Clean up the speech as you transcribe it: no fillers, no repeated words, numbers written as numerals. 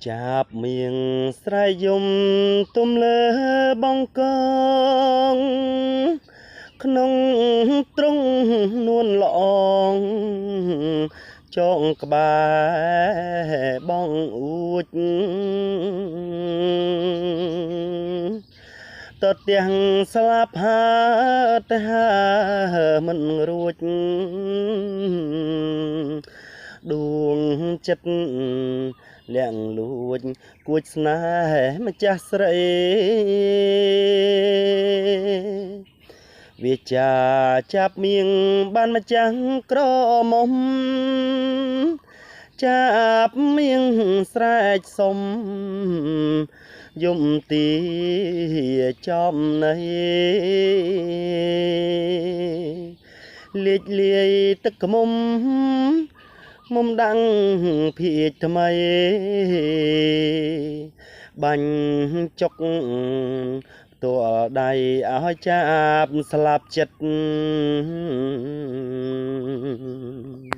ចាប់មៀងស្រែកយំទុំលើបងកងក្នុងទ្រង់នួនល្អងចងក្បែរបងអួចតទាំងស្លាប់ហើទៅហើមិនរួចដួងចិត្តលៀងលួចគួចស្នេហ៍ម្ចាស់ស្រីវាចាចាប់មៀងបានម្ចាស់ក្រមុំចាប់មៀងស្រែកសុំយំទីចំណៃលាចលាយទឹកខ្មុំមុំដាំងភៀចថ្មីបាញ់ចុកផ្ទាល់ដៃឲ្យចាប់ស្លាប់ចិត្ត។